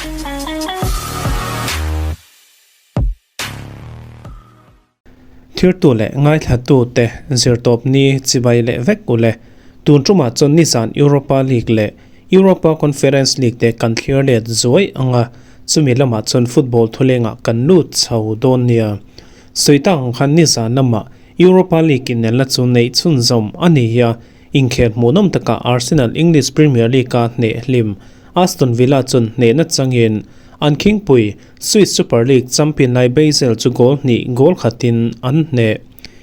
Thirtu leh ngaithlattu te zirtawp ni chibai leh vek u le. Tun tumah chuan nizan Europa League leh Europa Conference League te kan thlir let zuai ang a, chumi lamah chuan football thulengah kan lut chho dawn nia. Sawi tak ang khan nizan lamah Europa League inelna chu neih chhunzawm a ni a, inkhel hmuhnawm takah Arsenal English Premier League-a hneh hlim Aston Villa chuan hnehna changin an khingpui Swiss Super League champion lai Basel chu goal hnih goal khatin an hneh.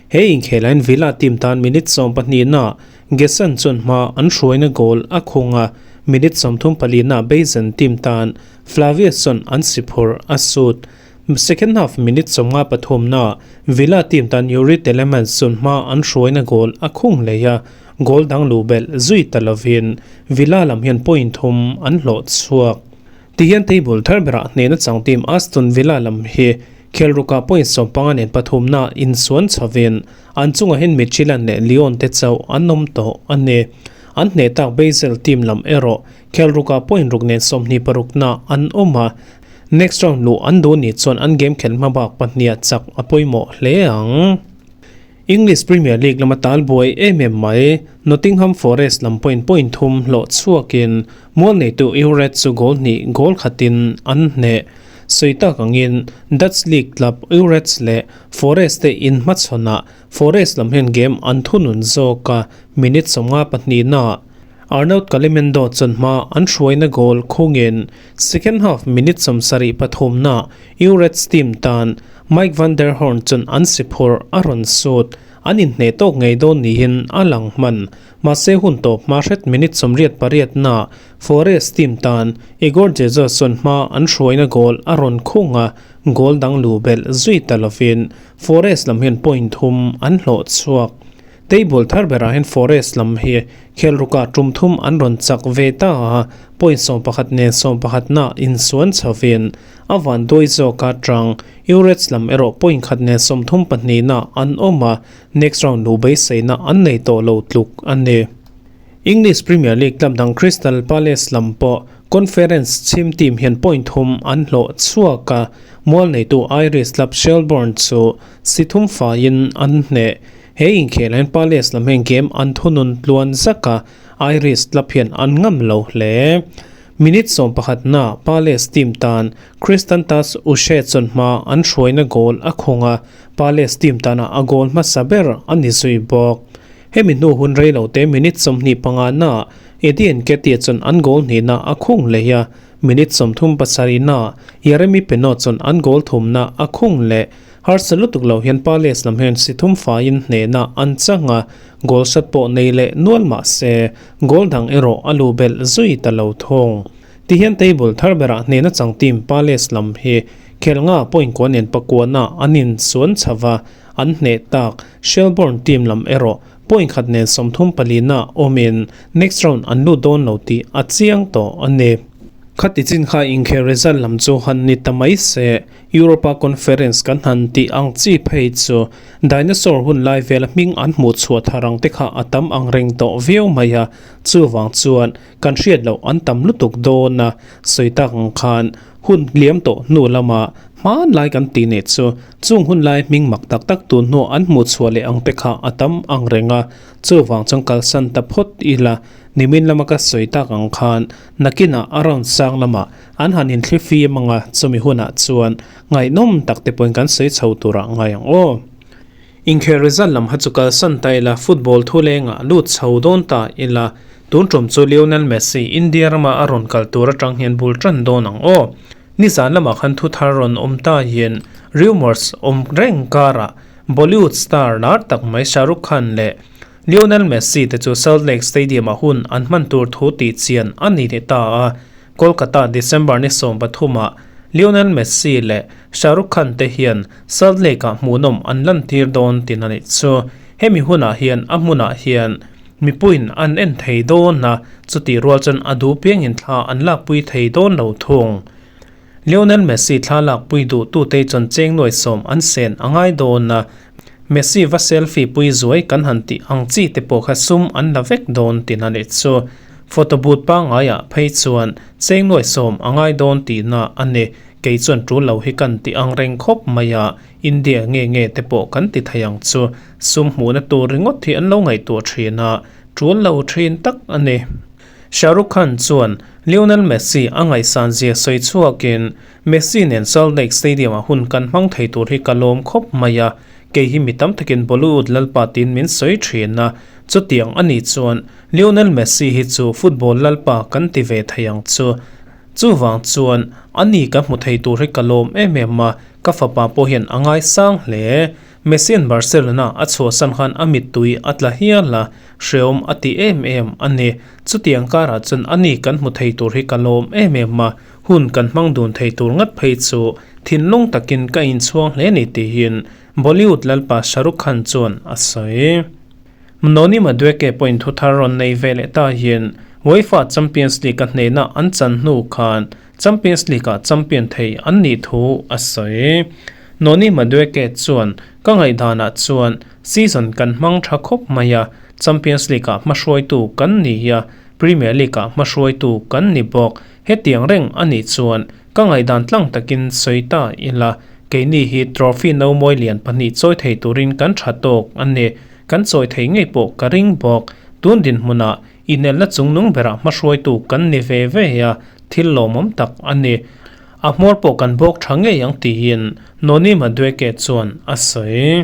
He inkhelain Villa team tan minute 12 na Gesson chuan hma an hruaina goal a khung a, minute 34 na Basel team tan Flavius chuan an si phur a sut. Second half minute 53 na Villa team tan Youri Tielemans chuan hma an hruaina goal a khung leh a, goal dang lu belh zui ta lovin Villa lam hian point thum an hlawh chhuak. Tihian table thar berah hnehna chang team Aston Villa lam hi khelruka point 15 nen pathumna insuan chhovin an chungah hian Midtjylland leh Lyon te chauh an awm tawh a ni. An hneh tak Basel team lam erawh khelruka point ruk nen 26na an awm a, next round luh an duh ni chuan an game khelh hma bak pahniha chak a pawimawh hle ang. English Premier League lama tal buai em em mai, Nottingham Forest lam point point thum hlawh chhuakin mual neitu Utrecht chu goal hnih goal khatin an hneh. Sawi tak angin Dutch League club Utrecht leh Forest te inhmachhawnah Forest lam hian game an thunun zawk a, minute 52 naah Arnaud Kalimuendo chuan hma an hruaina goal khungin second half minute 73 naah Utrecht team tan Mike van der Hoorn chuan an si phur a rawn sut. An inhneh tawk ngei dawn niin a lang hman. Mahse hun tawp hma hret minute 88 naah Forest team tan Igor Jesus chuan hma an hruaina goal a rawn khung a, goal dang lu belh zui ta lovin Forest lam hian point thum an hlawh chhuak. Table thar berah hian Forest lam hi khelruka tum thum an rawn chak ve ta a, point 11 nen 11 na insuan chhovin a van duai zawka tang Utrecht lam erawh point khat nen 32 na an awm a, next round lu beiseina an nei tawh lo tluk a ni. English Premier League club dang Crystal Palace lam pawh Conference chhim team hian point thum an hlawh chhuak a, mual neitu Irish club Shelbourne chu si thum faiin an hneh. He inkhelain Palace lam hian game an thunun tluan zak a, Irish club hian an ngam lo hle. Minute 11 na Palace team tan Christantus Uche chuan hma an hruaina goal a khung a, Palace team tana a goal hmasa ber a ni zui bawk. Hemi hnu hun rei lo te minute 25 na Eddie Nketiah chuan an goal hnihna a khung leh a, minute 37 na Yeremy Pino chuan an goal thumna a khung leh. Harsa lutuk lo hian Palace lam hian si thum faiin hnehna an chang a, goal sat pawh nei leh nual mah se goal dang erawh a lu belh zui ta lo thung. Tihian table thar berah hnehna chang team Palace lam hi khel nga point kua nen pakuana an insuan chho a, an hneh tak Shelbourne team lam erawh point khat nen 34 na awmin next round an lut dawn lo tih a chiang tawh a ni. Khati chin kha inkhel result lam chu han ni ta mai se, Europa Conference kan han tih ang chi phei chu dinosaur hun lai vela hming an hmuh chhuah thar ang te kha a tam ang reng tawh viau mai a, chuvang chuan kan hriat loh an tam lutuk dawn a, sawi tak ang khan hun liam tawh hnu lama hmanlai kan tih nei chu chung hun lai hming mak tak tak tun hnu an hmuh chhuah leh ang te kha a tam ang reng a, chuvang chuan kalsan ta phawt ila nimin lama ka sawi tak ang khan nakinah a round sang lama an han inthli fim anga chumi hunah chuan ngaihnawm tak te pawhin kan sawi chho turah ngai ang aw. Inkhel result lam ha chu kalsan ta ila football thu lengah lut chho dawn ta ila tun tum chu Lionel Messi India rama a rawn kal tur atang hian bul tan dawn ang aw. Nizan lamah khan thu thar rawn awm ta hian rumors awm reng karah Bollywood star lar tak mai Shah Rukh Khan leh Lionel Messi te chu Salt Lake Stadium-ah hun an hman tur thu tih chian a ni leh ta a. Kolkata December ni 13 ah Lionel Messi leh Shah Rukh Khan te hian Salt Lake-ah hmuhnawm an lan tir dawn tin a nih chu. Hemi hunah hian a hmunah hian mipuiin an en thei dawn a, chuti rual chuan a duh piangin thla an lakpui thei dawn lo thung. Lionel Messi thla lakpui duh tute chuan cheng nuai sawm an sen a ngai dawn a, Messi va selfie pui zuai kan han tih ang chi te pawh kha sum an la vek dawn tin a nih chu. Photo booth pangaiah phei chuan cheng nuai sawm a ngai dawn tihna a ni. Kei chuan tul lo hi kan ti ang reng khawp mai a, India nge nge te pawh kan ti thei ang chu. Sum hmuhna tur ringawt hi an lo ngaihtuah thin a, tul lo thin tak a ni. Shah Rukh Khan chuan Lionel Messi a ngaihsan zia sawi chhuakin, Messi nen Salt Lake Stadium-ah hun kan hmang thei tur hi ka lawm khawp mai a, kei hi mi tam takin Bollywood lalpa tiin min sawi thin a, chutiang a nih chuan Lionel Messi hi chu football lalpa kan ti ve thei ang chu. Chuvang chuan a ni ka hmu thei tur hi ka lawm em em a, ka fapa pawh hian a ngaisang hle. Messi'n Barcelona a chhuahsan khan a mittui a tla hial a, hreawm a ti em em a ni. Chutiang karah chuan a ni kan hmu thei tur hi ka lawm em em a, hun kan hmang dun thei tur ngat phei chu thinlung takin ka inchhuang hle ni tihin Bollywood lalpa Shah Rukh Khan chuan a sawi. Mnoni Madueke pawhin thu thar rawn nei ve leh ta hian UEFA Champions League a hnehna an chan hnu khan Champions League-ah champion thei an nih thu a sawi. Noni Madueke chuan, Ka ngaihdanah chuan season kan hmang tha khawp mai a, Champions League-ah hmahruaitu kan ni a, Premier League-ah hmahruaitu kan ni bawk. Hetiang reng a nih chuan ka ngaihdan tlang takin sawi ta ila, keini hi trophy no mawi lian pahnih chawi thei turin kan tha tawk a ni. Kan chawi thei ngei pawh ka ring bawk. Tun dinhmunah Inelna chungnung berah hmahruaitu kan ni ve ve a, thil lawmawm tak a ni. A hmawr pawh kan bawk tha ngei ang tiin Noni Madueke chuan a sawi.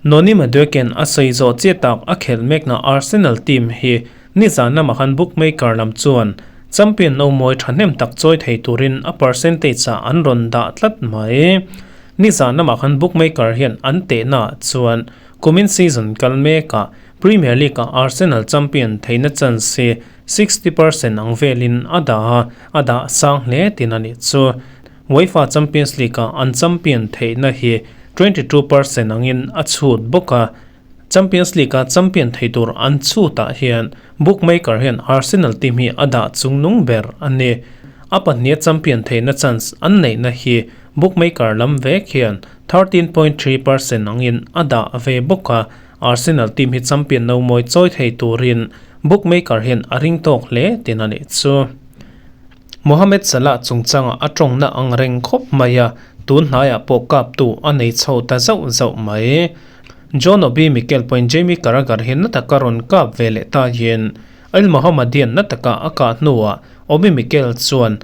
Noni Madueke'n a sawi zawh chiah tak a khelh mekna Arsenal team hi nizan lamah khan bookmaker lam chuan champion no mawi thahnem tak chawi thei turin a percentage-ah an rawn dah tlat mai. Nizan lamah khan bookmaker hian an tehnaah chuan Kumin season kal mekah Premier League-ah Arsenal champion theihna chance hi 60% ang velin a dah a, a dah sang hle tin a nih chu. UEFA Champions League-ah an champion theihna hi 22% angin a chhut bawk a. Champions League-a champion thei tur an chhutah hian bookmaker hian Arsenal team hi a dah chungnung ber a ni. A pahniha champion theihna chance an neihna hi bookmaker lam vek hian 13.3% angin a dah ve bawk a, Arsenal team hi champion no mawi chawi thei turin bookmaker hian a ring tawk hle tin a nih chu. Mohamed Salah chungchangah a tawngna ang reng khawp mai a, tun hnaiah pawh kaptu a nei chho ta zauh zauh mai. John Obi Mikel pawhin Jamie Carragher hi na taka rawn kap ve leh ta hian El Mohammadian na taka a kah hnuah Obi Mikel chuan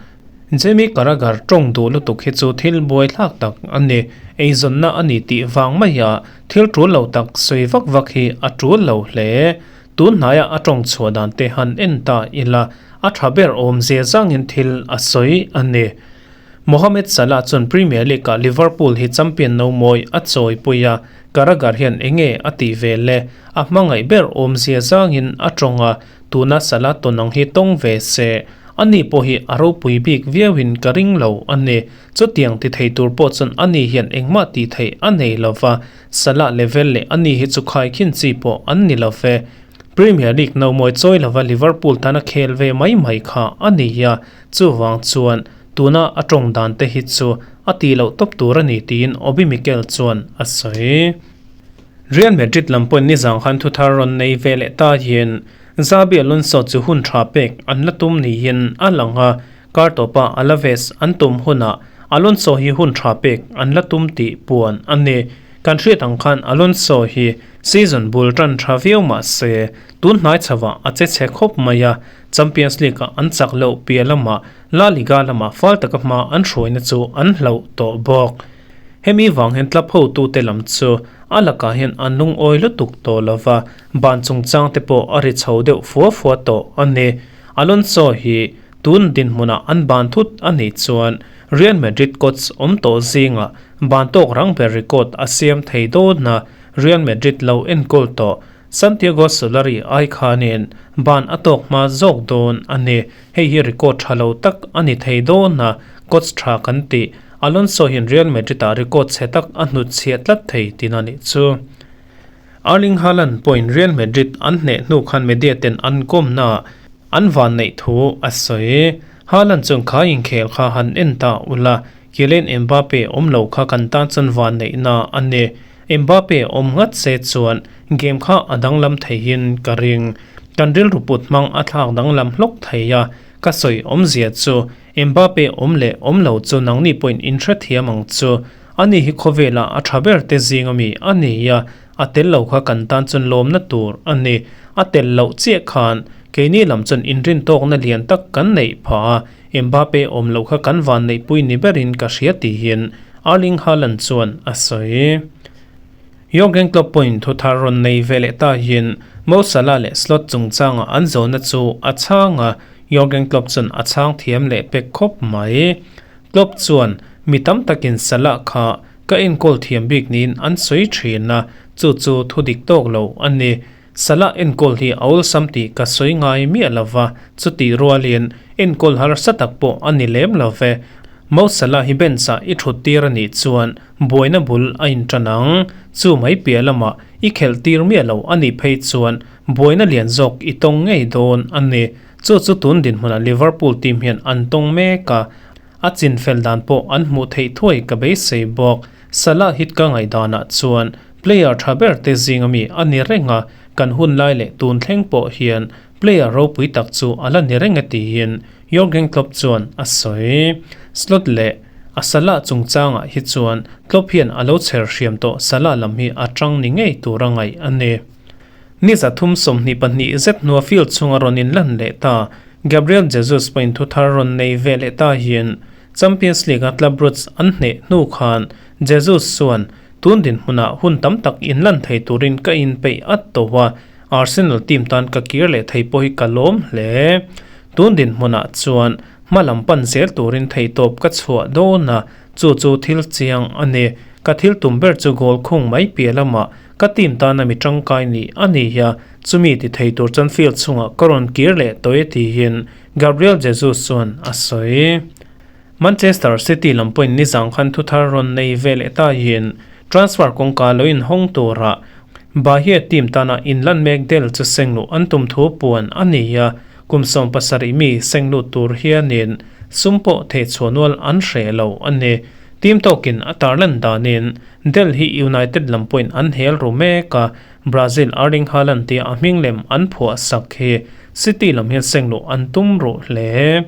Jamie Carragher tawng duh lutuk hi chu thil buaithlak tak a ni. Eizawnna a ni tih vang maia thil tul lo tak sawi vak vak hi a tul lo hle. Tun hnaia a tawng chhuah dan te han en ta ila, a tha ber awmzia zangin thil a sawi a ni. Mohamed Salah chuan Premier League-ah Liverpool hi champion no mawi a chawipui a, Carragher hian enge a tih ve le? A hmangaih ber awmzia zangin a tawng a, Tuna Salah tawn ang hi tawng ve se, ani pawh hi a ropui bik viauin ka ring lo a ni. Chutiang ti thei tur pawh chuan ani hian engmah tih theih a nei lo va, Salah level leh ani hi chu khaikhin chi pawh an ni lo ve. Premier League no mawi chawi lova Liverpool tana khel ve mai mai kha a ni a, chuvang chuan tuna a tawng dan te hi chu a tih loh tawp tur a ni tiin Obi Mikel chuan a sawi. Real Madrid lam pawhin nizang khan thuthar rawn nei ve leh ta hian Xabi Alonso chu hun tha pek an la tum niin a lang a, kar tawpa Alaves an tum hunah Alonso hi hun tha pek an la tum tih puan a ni. Kan hriat ang khan Alonso hi season bul tan tha viau mah se tun hnai chhovah a che chhe khawp mai a, Champions League-ah an chak loh piah lamah La Liga lamah fal taka hma an hruaina chu an hlauh tawh bawk. Hemi vang hian club hotute lam chu a lakah hian an lungawi lutuk tawh lo va, ban chungchang te pawh a ri chho deuh fua fua tawh a ni. Alonso hi tun dinhmunah an ban thut a nih chuan Real Madrid coach awm tawh zingah ban tawk rang ber record a siam thei dawn a, Real Madrid lo enkawl tawh Santiago Solari ai khanin ban a tawk hma zawk dawn a ni. Hei hi record tha lo tak a ni thei dawn a, coach tha kan tih Alonso hian Real Madrid-ah record chhe tak a hnutchhiah tlat thei tihna nih chu. Erling Haaland pawhin Real Madrid an hneh hnu khan media ten an kawmna an van neih thu a sawi. Haaland chuan kha inkhel kha han en ta ula, Kylian Mbappe awm lo kha kan tan chuan van neihna a ni. Mbappe awm ngat se chuan game kha a danglam theihin ka ring. Kan rilru put hmang a thlak danglam hlawk thei a, ka sawi awmzia chu Mbappe awm leh awm lo chu nangni pawhin in hrethiam ang chu. Ani hi khawvela a tha ber te zing ami a ni a, a tel lo kha kan tan chuan lawmna tur a ni. A tel loh chiah khan keini lam chuan inrintawkna lian tak kan neih phah a, Mbappe awm loh kha kan van neihpui ni berin ka hria tihin Erling Haaland chuan a sawi. Jurgen Klopp pawhin thu thar rawn nei ve leh ta hian Mo Salah leh Slot chungchanga an zawhna chu a chhang a, Jurgen Klopp chuan a chhang thiam leh pek khawp mai. Klopp chuan, Mi tam takin Salah kha ka enkawl thiam bik niin an sawi thin a, chu chu thu dik tawk lo a ni. Salah enkawl hi a awlsam tih ka sawi ngai miah lo va, chutih rualin enkawl harsa tak pawh a ni lem lo ve. Mo Salah hi bench-ah i thut tir a nih chuan buaina bul a intan ang. Chu mai piah lamah i khelh tir miah lo a nih phei chuan buaina lian zawk i tawng ngei dawn a ni. Chu chu tun dinhmunah Liverpool team hian an tawng mek a, a chinfel dan pawh an hmuh theih thuai ka beisei bawk. Salah hit ka ngaihdanah chuan player tha ber te zing ami a ni reng a, kan hun lai leh tun thleng pawh hian player ropui tak chu a la ni reng e tiin Jurgen Klopp chuan a sawi. Slot leh a Salah chungchangah hi chuan Klopp hian a lo chher hriam tawh Salah lam hi a tang ni ngei tur a ngaih a ni. Ni 322 zet hnua field chhunga rawn inlan leh ta Gabriel Jesus pawhin thu thar rawn nei ve leh ta hian Champions League-a Club Brugge an hneh hnu khan Jesus chuan tun dinhmunah hun tam tak inlan thei turin ka inpeih at tawh a, Arsenal team tan ka kir leh thei pawh hi ka lawm hle. Tun dinhmunah chuan hma lam pan zel turin theihtawp ka chhuah dawn a, chu chu thil chiang a ni. Ka thil tum ber chu goal khung mai piah lamah ka team tana mi tangkai nih a ni a, chumi ti thei tur chuan field chhungah ka rawn kir leh tawh e tiin Gabriel Jesus chuan a sawi. Manchester City lam pawhin nizang khan thuthar rawn nei ve leh ta hian transfer kawngka lo inhawng turah Bahia team tana inlan mek del chu sengluh an tum thu puan a ni a, kum 70 mi senglut tur hianin sum pawh thehchhuah nual an hreh lo a ni. Team tawkin a tarlan danin Del hi United lam pawhin an hel ru mek a, Brazil Erling Haaland tia a hming lem an phuah sak hi City lam hian sengluh an tum ruh hle.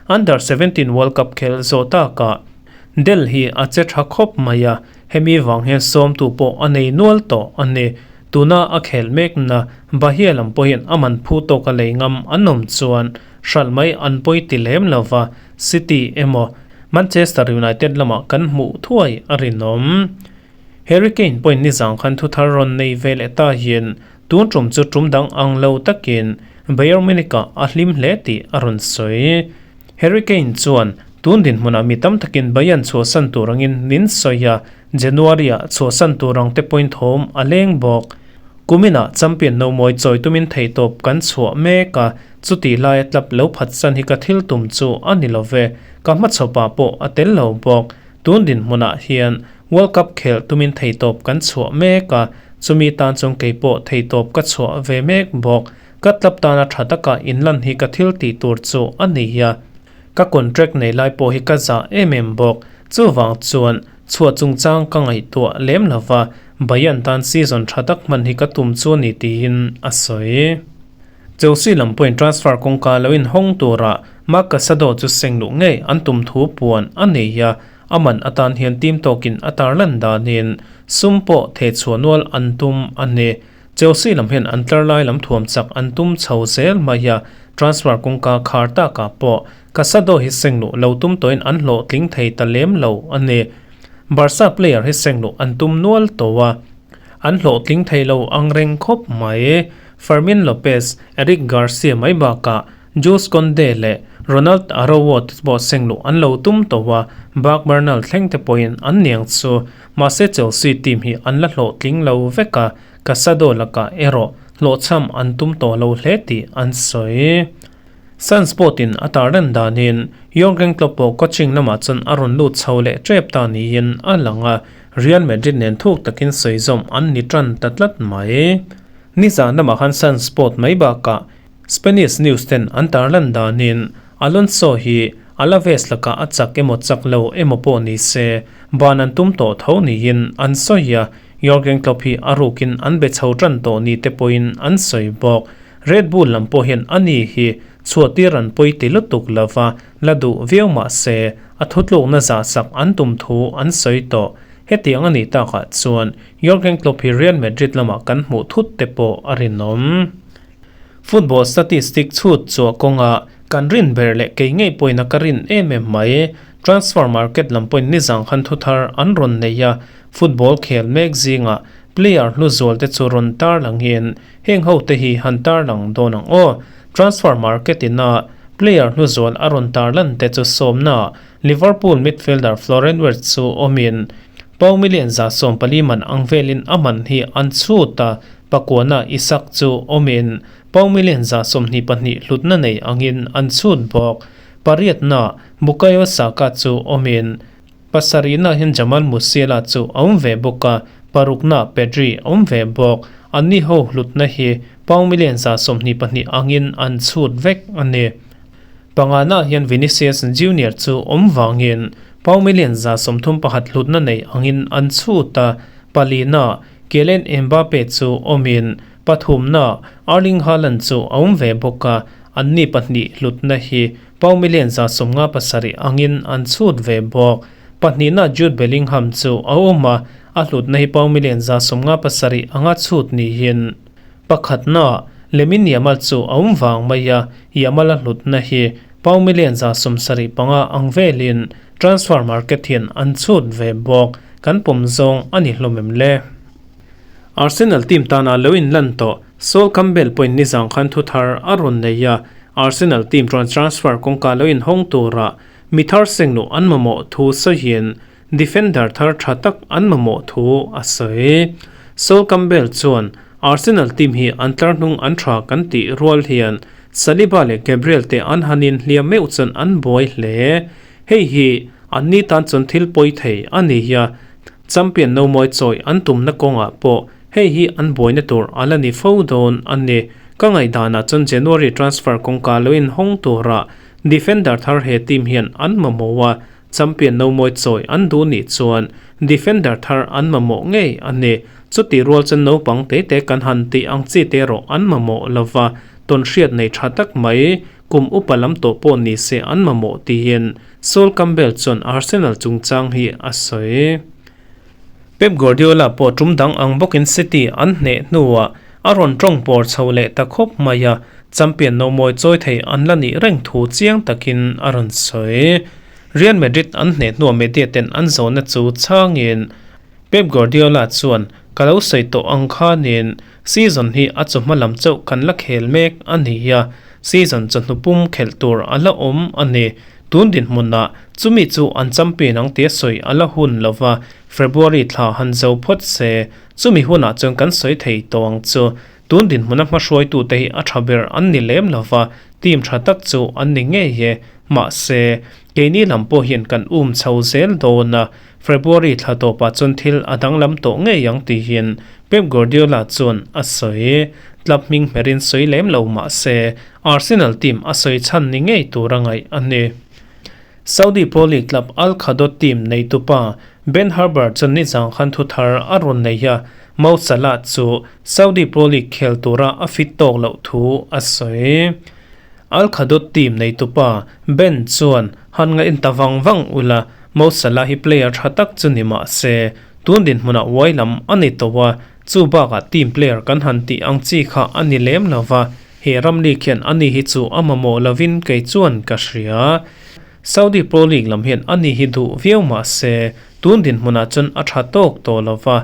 Under 17 World Cup khel zawh takah Del hi a che tha khawp mai a, hemi vang hian sawmtu pawh a nei nual tawh a ni. Tuna a khel mekna Bahia lam pawhin a man phu tawka lei ngam an awm chuan hralh mai an pawi ti lem lo va, City emaw Manchester United lamah kan hmuh thuai a rinawm. Harry Kane pawhin nizang khan thu thar rawn nei ve leh ta hian tun tum chu tum dang ang lo takin Bayern Munich-ah a hlim hle tih a rawn sawi. Harry Kane chuan, Tun dinhmunah mi tam takin Bayern chhuahsan tur angin min sawi a, January-ah chhuahsan tur ang te pawhin thawm a leng bawk. Kuminah champion no mawi chawi tumin theihtawp kan chhuah mek a, chutih laia tlap lo phatsan hi ka thil tum chu a ni lo ve, ka hmachhawpah pawh a tel lo bawk. Tun dinhmunah hian World Cup khelh tumin theihtawp kan chhuah mek a, chumi tan chuan kei pawh theihtawp ka chhuah ve mek bawk. Ka tlap tana tha taka inlan hi ka thil tih tur chu a ni a, ka contract nei lai pawh hi ka zah em em bawk. Chuvang chuan chhuah chungchang ka ngaihtuah lem lo va, Bayern tan season tha tak hman hi ka tum chu a ni tiin a sawi. Chelsea lam pawhin transfer kawngka lo inhawng tura Marc Casado chu seng luh ngei an tum thu puan a nei a, a man atan hian team tawkin a tarlan danin sum pawh thehchhuah nual an tum a ni. Chelsea lam hian an tlar lai lam thuam chak an tum chho zel mai a, transfer kawngka khar takah pawh Casado hi seng luh lo tum tawhin an hlawhtling thei ta lem lo a ni. Barca player hi seng luh an tum nual tawh a, an hlawhtling thei lo ang reng khawp mai. Fermin Lopez, Eric Garcia mai bakah Jules Kounde leh Ronald Araujo te pawh seng luh an lo tum tawh a, Bak Bernal thleng te pawhin an niang chu. Mahse Chelsea team hi an la hlawhtling lo vek a, Casado lakah erawh hlawhchham an tum tawh lo hle tih an sawi. SunSport-in a tarlan danin Jurgen Klopp pawh coaching lamah chuan a rawn lut chho leh tep ta niin a lang a, Real Madrid nen thuk takin sawizawm an ni tan ta tlat mai. Nizan lamah khan SunSport mai bakah Spanish news ten an tarlan danin Alonso hi Alaves lakah a chak emaw chak lo emaw pawh ni se ban an tum tawh tho niin an sawi a, Jurgen Klopp hi a rukin an be chho tan tawh ni te pawhin an sawi bawk. Red Bull lam pawh hian ani hi chhuahtir an pawi ti lutuk lova la duh viau mah se, a thutlukna zahsak an tum thu an sawi tawh. Hetiang a nih takah chuan Jurgen Klopp hi Real Madrid lamah kan hmuh thut te pawh a rinawm. Football statistic chhut chhuah kawnga kan rin ber leh kei ngei pawhin a ka rin em em mai. Transfer market lam pawhin nizang khan thuthar an rawn nei a, football khel mek zingah player hlu zual te chu rawn tarlangin heng ho te hi han tarlang dawn ang aw. Transfer market ina player hlu zual a rawn tarlan te chu sawmna Liverpool midfielder Florian Wirtz chu awmin pau million 14 man ang velin a man hi an chhut a, pakuana Isak chu awmin pau million 22 hlutna nei angin an chhut bawk. Pariatna Bukayo Saka chu awmin pasarihna hian Jamal Musiala chu a awm ve bawk a, parukna Pedri a awm ve bawk. Anni ho hlutna hi pau million 22 angin an chhut vek a ni. Pangana hian Vinicius Junior chu awm vangin pau million 31 hlutna nei angin an chhut a, palina Kylian Mbappe chu awmin pathumna Erling Haaland chu a awm ve bawk a, anni pahnih hlutna hi pau million 57 angin an chhut ve bawk. Pahnihna Jude Bellingham chu a awm a, a hlutna hi pau million 57 anga chhut niin pakhatna Lamine Yamal chu a awm vang mai a, Yamal a hlutna hi pau million 75 ang velin transfer market hian an chhut ve bawk. Kan pawm zawng a ni hlawm em le? Arsenal team tana lo inlan tawh Sol Campbell pawhin nizang khan thu thar a rawn nei a, Arsenal team chuan transfer kawngka lo inhawng tura mi thar sengluh an mamawh thu sawiin defender thar tha tak an mamawh thu a sawi. Sol Campbell chuan Arsenal team hi an tlar hnung an tha kan tih rual hian Saliba leh Gabriel te an hanin hliam meuh chuan an buai hle. Hei hi anni tan chuan thil pawi thei a ni a, champion no mawi chawi an tumna kawngah pawh hei hi an buaina tur a la ni fo dawn a ni. Ka ngaihdanah chuan January transfer kawngka lo inhawng tura defender thar he team hian an mamawh a, champion no mawi chawi an duh nih chuan defender thar an mamawh ngei a ni. Chutih rual chuan naupang te te kan han tih ang chi te erawh an mamawh lova, tawn hriat nei tha tak mai. Kum upa lam tawh pawh ni se an mamawh tiin Sol Campbell chuan Arsenal chungchang hi a sawi. Pep Guardiola pawh tum dang ang bawkin City an hneh hnuah a rawn tawng pawr chho leh ta khawp mai a, champion no mawi chawi thei an la nih reng thu chiang takin a rawn sawi. Real Madrid an hneh hnuah media ten an zawhna chu chhangin Pep Guardiola chuan, Ka lo sawi tawh ang khanin season hi a chawhma lam chauh kan la khel mek a ni a, season chawhnu pum khelh tur a la awm a ni. Tun dinhmunah chumi chu an champion ang tia sawi a la hun lo va, February thla han zo phawt se, chumi hunah chuan kan sawi thei tawh ang chu. Tun dinhmuna hmahruaitute hi a tha ber an ni lem lo va, team tha tak chu an ni ngei e. Mahse, keini lam pawh hian kan um chho zel dawn a, February thla tawpah chuan thil a danglam tawh ngei ang tihin Pep Guardiola chuan a sawi. Club hming hmerin sawi lem lo mah se, Arsenal team a sawi chhan ni ngei tur a ngaih a ni. Saudi Pro League club Al Khadot team neitupa Ben Harber chuan nizang khan thu thar a rawn nei a, Mo Salah chu Saudi Pro League khel tura a fit tawk loh thu a sawi. Al Khadot team neitupa Ben chuan han ngaih ta vang vang ula, Mo Salah hi player tha tak chu ni mah se, tun dinhmunah uai lam a ni tawh a, chu bakah team player kan han tih ang chi kha a ni lem lo va, he ram league hian ani hi chu a mamawh lovin kei chuan ka hria. Saudi Pro League lam hian ani hi duh viau mah se, tun dinhmunah chuan a tha tawk tawh lo va,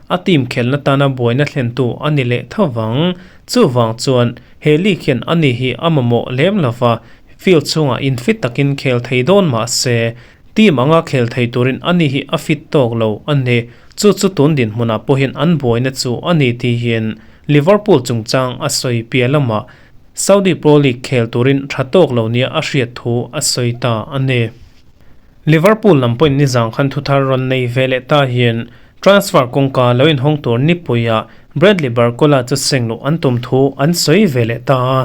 a team khelna tana buaina thlentu a ni leh tho vang. Chuvang chuan he league hian ani hi a mamawh lem lo va, Field chhungah infit takin khel thei dawn mah se, team anga khel thei turin ani hi a fit tawk lo a ni. Chu chu tun dinhmunah pawhin an buaina chu a ni tihin Liverpool chungchang a sawi piah lamah Saudi Pro League khel turin tha tawk lo nia a hriat thu a sawi ta a ni. Liverpool lam pawhin nizang khan thuthar rawn nei ve leh ta hian transfer kawngka lo inhawng tur nipuiah Bradley Barcola chu sengluh an tum thu an sawi ve leh ta a.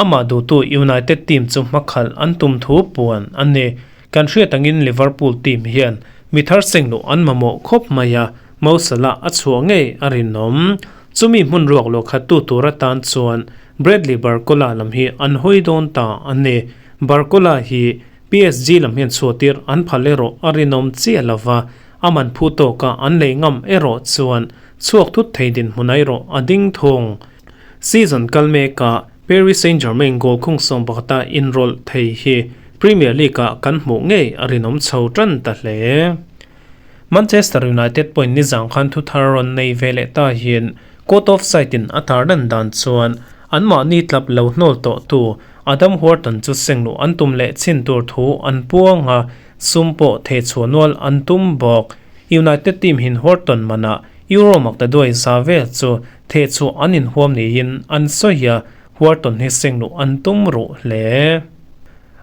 Amah duhtu United team chu hmakhalh an tum thu puan a ni. Kan hriat angin Liverpool team hian mi thar sengluh an mamawh khawp mai a, Mo Salah a chhuah ngei a rinawm. Chumi hmun ruak luah khattu tur atan chuan Bradley Barcola lam hi an hawi dawn ta a ni. Barcola hi PSG lam hian chhuahtir an phal erawh a rinawm chiah lo va, a man phu tawka an lei ngam erawh chuan chhuak thut thei dinhmun erawh a ding thung. Season kal mekah Paris Saint-Germain goal khung 11-a inrawlh thei hi Premier League-ah kan hmuh ngei a rinawm chho tan ta hle. Manchester United pawhin nizang khan thu thar rawn nei ve leh ta hian court of side-in a tar dan dan chuan anmahni tlap lo hnawl tawhtu Adam Wharton chu sengluh an tum leh chhin tur thu an puang a, sum pawh thehchhuah nual an tum bawk. United team hin Wharton manah Euro maktaduai za vel chu thehchhuah an inhuam niin an sawi a, Wharton hi sengluh an tum ruh hle.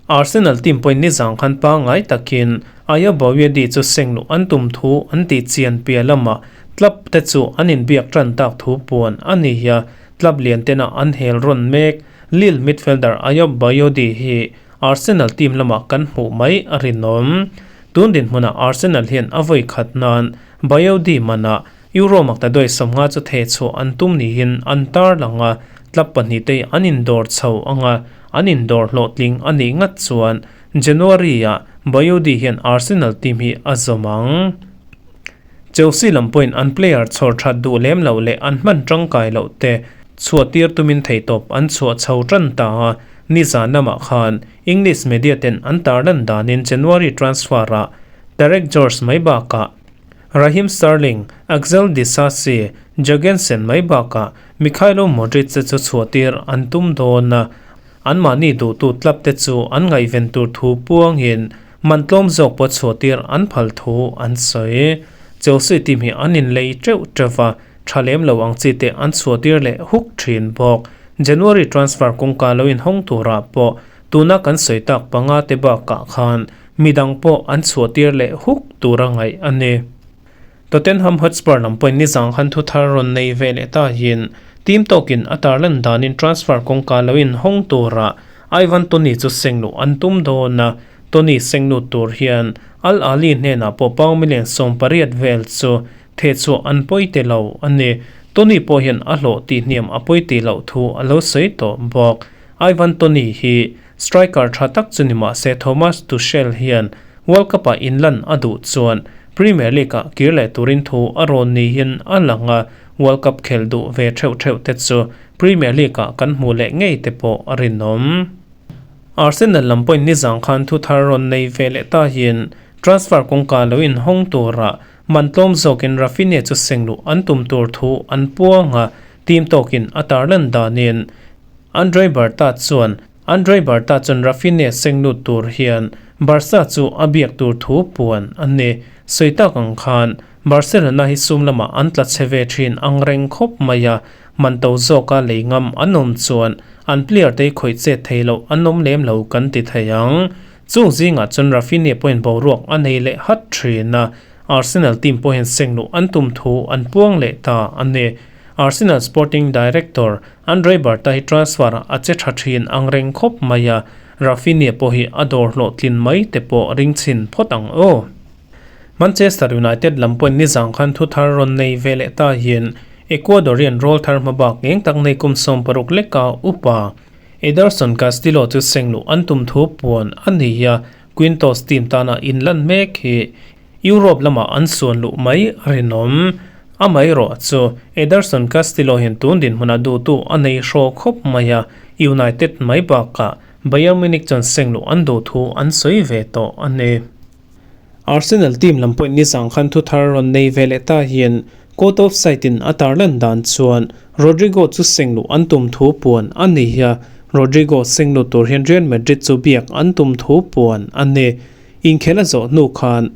Arsenal team pawhin nizang khan pangngai takin Ayobawiadi chu sengluh an tum thu an tih chian piah lamah club te chu an inbiak tan tak thu puan a ni a, club lian tena an hel rawn mek. Lille midfielder Ayobawiadi hi Arsenal team lamah kan hmuh mai a rinawm. Tun dinhmunah Arsenal hian a vawi khat nan Bayodi manah Euro maktaduai 50 chu thehchhuah an tum niin an tarlang a, club pahnihte an indawr chho ang a, an indawr hlawhtling a nih ngat chuan January-ah Bayodi hian Arsenal team hi a zawm ang. Chelsea lam pawhin an player chhawr that duh lem loh leh an hman tangkai loh te chhuah tir tumin theihtawp an chhuah chho tan ta a, nizan lamah khan English media ten an tarlan danin January transfer-ah Tarek George mai bakah Raheem Sterling, Axel Disasi, Jorgensen mai bakah Mykhailo Mudryk te chu chhuahtir an tum dawn a, anmahni duhtu club te chu an ngaihven tur thu puangin man tlawm zawk pawh chhuahtir an phal thu an sawi. Chelsea team hi an inlei teuh teuh a, tha lem lo ang chi te an chhuahtir leh huk thin bawk. January transfer kawngka lo inhawng turah pawh tuna kan sawi tak panga te bakah khan Midang pawh an chhuahtir leh huk tur a ngaih a ni. Tottenham Hotspur lam pawhin nizang khan thu thar rawn nei ve leh ta hian team tawkin a tarlan danin transfer kawngka lo inhawng turah Ivan Toney chu sengluh an tum dawn a, Toney senglut tur hian Al Ahly hnenah pawh pound million 18 vel chu thehchhuah an pawi te lo a ni. Toney pawh hian a hlawh tihhniam a pawi tih loh thu a lo sawi tawh bawk. Ivan Toney hi Striker tha tak chu ni mah se Thomas Tuchel hian World Cup-ah inlan a duh chuan Premier League-ah kir leh turin thu a rawn niin a lang a, World Cup khelh duh ve theuh theuh te chu Premier League-ah kan hmuh leh ngei te pawh a rinawm. Arsenal lam pawhin nizang khan thu thar rawn nei ve leh ta hian transfer kawngka lo inhawng turah man tlawm zawkin Raphinha chu sengluh an tum tur thu an puang a, team tawkin a tarlan danin Andre Berta chuan Andre Berta chuan Raphinha senglut tur hian Barca chu a biak tur thu puan a ni. Sawi tak ang khan Barcelona hi sum lamah an tla chhe ve thin ang reng khawp mai a, man to zawka lei ngam an awm chuan an player te khawih chet thei loh an awm lem lo kan ti thei ang. Chung zingah chuan Raphinha pawhin boruak a nei leh hat thin a, Arsenal team pawhin sengluh an tum thu an puang leh ta a ni. Arsenal sporting director Andre Berta hi transfer-ah a che tha thin ang reng khawp mai a, Raphinha pawh hi a dawr hlawhtlin mai te pawh ring chhin phawt ang aw. Manchester United lam pawhin nizang khan thu thar rawn nei ve leh ta hian Ecuadorian rawl thar hmabak eng tak nei kum 60 leka upa Ederson Castillo chu sengluh an tum thu puan a ni a, Quintos team tana inlan mek hi Europe lamah an suan luh mai a rinawm. Amaherawh chu Ederson Castillo hian tun dinhmunah duhtu a nei hraw khawp mai a, United mai bakah Bayern Munich chuan sengluh an duh thu an sawi ve tawh a ni. Arsenal team lam pawhin nizang khan thu thar rawn nei ve leh ta hian court of side in a tarlan dan chuan Rodrygo chu sengluh an tum thu puan a ni a, Rodrygo sengluh tur hian Real Madrid chu biak an tum thu puan a ni. Inkhel a zawh hnu khan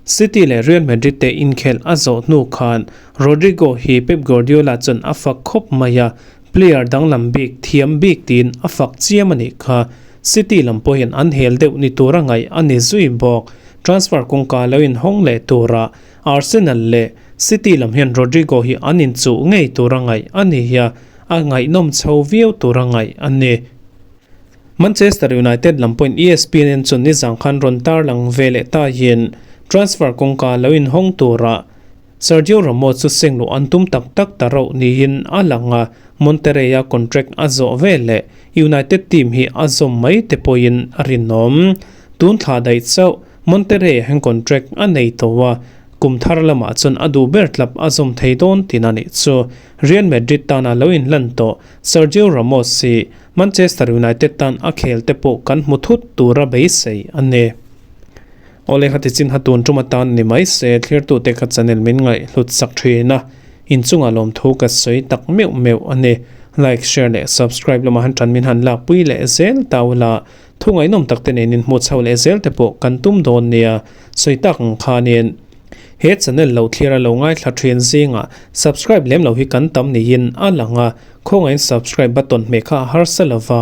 City leh Real Madrid te inkhel a zawh hnu khan Rodrygo hi Pep Guardiola chuan a fak khawp mai a, player danglam bik, thiam bik tiin a fak chiam a nih kha. City lam pawhin an hel deuh ni tura ngaih a ni zui bawk. Transfer kawngka lo inhawng leh tura Arsenal leh City lam hian Rodrygo hi an inchuh ngei tura ngaih a ni a, a ngaihnawm chho viau tura ngaih a ni. Manchester United lam pawhin ESPN chu nizang khan rawn tarlang ve leh ta hian transfer kawngka lo inhawng tura Sergio Ramos chu seng luh an tum tak tak ta rauh niin a lang a, Monterrey-a contract a zawh veleh United team hi a zawm mai te pawhin a rinawm. Tun thla daih chauh Monterrey hian contract a nei tawh a, kum thar lamah chuan a duh ber tlap a zawm thei dawn tin a nih chu. Real Madrid tana lo inhlan tawh Sergio Ramos hi Manchester United tan a khel te pawh kan hmu thut tura beisei a ni. Awle kha tichin ha tun tum atan ni mai se thlirtute kha channel min ngaih hlut sak thin a, inchungah lawmthu ka sawi tak meuh meuh a ni. Like, share leh subscribe lamah han tan min han lakpui leh zel ta ula, thu ngaihnawm tak te nen in hmu chho leh zel te pawh kan tum dawn nia, sawi tak ang khanin he channel lo thlir a lo ngaithla thin zingah subscribe lem lo hi kan tam niin a lang a, khawngaihin subscribe button hmeh kha a harsa lova.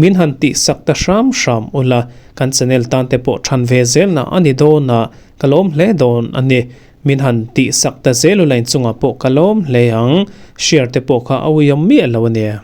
Min han tih sak ta hram hram ula, kan channel tan te pawh than ve zelna a ni dawn a, ka lawm hle dawn a ni. Min han tih sak ta zel ula inchungah pawh ka lawm hle ang, share te pawh kha a uiawm miah lo a nia.